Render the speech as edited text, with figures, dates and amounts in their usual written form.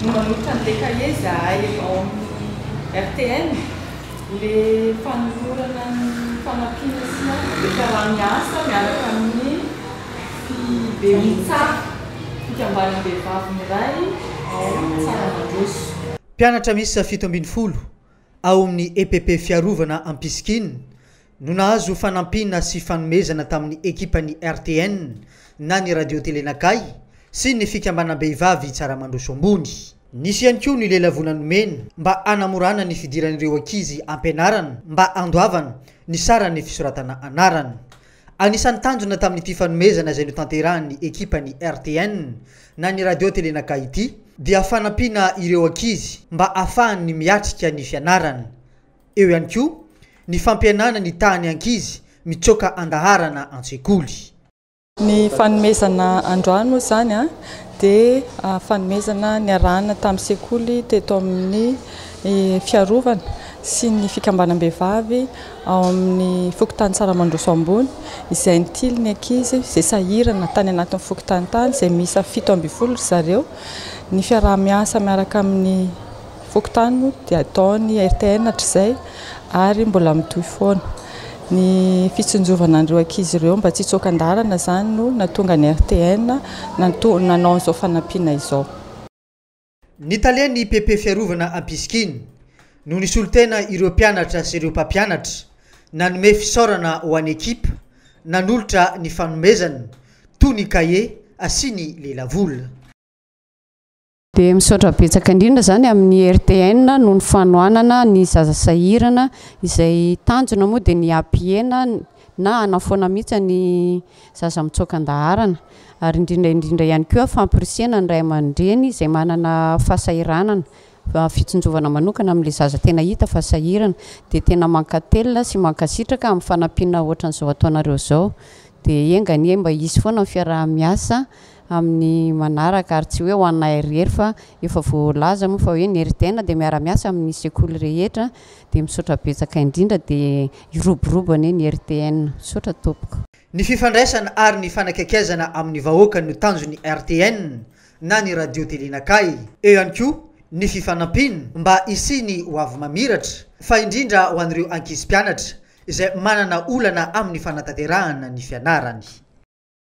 no manolotra an'ilay kahie izahay ao amin'ny RTN. Ilay fanolorana ny fanampiana sy ny dia fiaraha-miasa miaraka amin'ny Fibemitsa, fikambanam-behivavy miray ao Tsaramandroso. Mpianatra miisa 17 ao amin'ny EPP Fiarovana Ampisikina no nahazo fanampiana sy fanomezana tamin'ny ekipan'ny RTN na ny Radio Télé Nakay sy ny fikambanam-behivavy Tsaramandroso Ambony. Nisy ihany koa ny lelavola nomena mba hanamorana ny fidiran'ireo ankizy ampianarana mba handoavana ny saran'ny fisoratana anarana. Anisan'ny tanjona tamin'ity fanomezana izay notanterahan'ny ekipan'ny RTN na ny Radio Télé Nakay ity dia fanampiana ireo ankizy mba hahafahany miatrika ny fianarana. Eo ihany koa ny fampihenana ny tahan'ny ankizy mitsoaka an-daharana an-tsekoly. Ny fanomezana androany moa izany dia fanomezana niarahana tamin'ny sekoly teto amin'ny fiarovana sy ny fikambanam-behivavy ao amin'ny fokontany Tsaramandroso Ambony izay nitily ny ankizy izay sahirana tany anatin'ny fokontany tany izay miisa 17 ry zareo. Ny fiaraha-miasa miaraka amin'ny fokontany moa dia ataon'ny RTN hatrizay ary mbola mitohy foana. Ny fitsinjovana an'ireo ankizy ireo mba tsy hitsoaka an-dalana izany no nahatonga ny RTN nanao an'izao fanampiana izao. Ny talen'ny PP Fiarovana Ampisikina no nisolo tena ireo mpianatra sy ireo mpampianatra nanome fisaorana ho an'ny ekipa nanolotra ny fanomezana toy ny kahie asiany lelavola. Dia misaotra betsaka indrindra izany amin'ny RTN noho ny fanohanana ny zaza sahirana izay tanjona moa dia ny hampihena na hanafoana mihitsy ny zaza mitsoaka an-daharana ary indrindra indrindra ihany koa fampirisihana ny ray aman-dreny izay manana fahasahiranana fitsinjovana manokana amin'ilay zaza tena hita fa sahirana dia tena mankatelina sy mankasitraka amin'ny fanampiana ohatran'izao ataonareo izao dia enga anie mba hisy foana ny fiaraha-miasa amin'ny manaraka ary tsy hoe ho anay irery fa efa voalaza moa fa hoe ny RTN dia miara-miasa amin'ny sekoly rehetra dia misaotra betsaka indrindra dia hiroborobo anie ny RTN. Misaotra tompoko. Ny fifandraisana ary ny fanakaikezana amin'ny vahoaka no tanjon'ny RTN na ny Radio Télé Nakay. Eo ihany koa ny fifanampiana mba hisian'ny ho avy mamiratra fa indrindra ho an'ireo ankizy mpianatra izay manana olana amin'ny fanatanterahana ny fianarany.